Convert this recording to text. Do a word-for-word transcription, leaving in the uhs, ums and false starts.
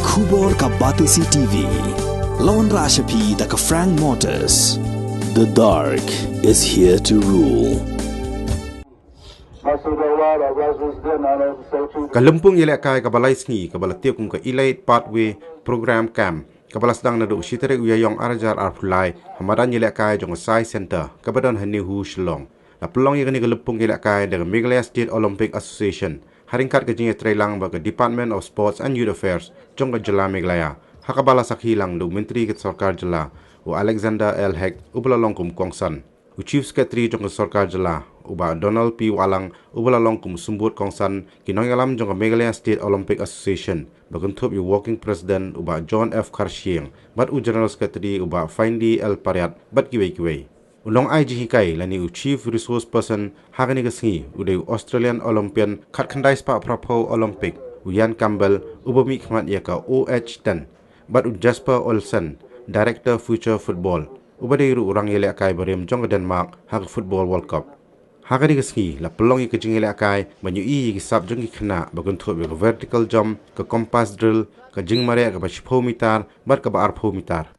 Khubor ka Batesi T V. Lawan Rashapi da ka Frank Motors. The dark is here to rule. Ka lympung ïalehkai kaba lai sngi kaba la tip kum ka Elite Pathway Program Camp kaba la sdang naduh shi tarik u Ïaïong ar hajar arphew lai ha madan ïalehkai jong ka Sai Centre kaba don ha NEHU Shillong. La pynlong ïa kane ka lympung ïalehkai da ka Meghalaya State Olympic Association ha ryngkat ka jingïatreilang bad ka Department of Sports and Youth Affairs jong ka jylla Meghalaya, ha kaba la sakhi lang da u Myntri ka Sorkar Jylla u Alexander L Hek uba la long kum u kongsan, u Chief Secretary jong ka Sorkar Jylla u Bah Donald P Wahlang uba la long kum u symbud kongsan, ki nongïalam jong ka Meghalaya State Olympic Association ba kynthup ïa u Working President u Bah John F Kharshiing bad u General Secretary u Bah Findy L Pariat bad kiwei kiwei. U nongai jinghikai lane u Chief Resource Person ha kane ka sngi u dei u Australian Olympian khatkhyndai spah phraphew Olympic u Ian Campbell uba mihkhmat ïa ka O H ten, bad u Jesper Olsen, Director Future Football, uba dei ruh u rangïalehkai barim jong ka Denmark ha ka Football World Cup. Ha kane ka sngi la pynlong ïa ka jingïalehkai ban ïohi ïa ki sap jong ki khynnah ba kynthup ïa ka vertical jump, ka compass drill, ka jingmareh kaba shiphew mitar bad kaba arphew mitar.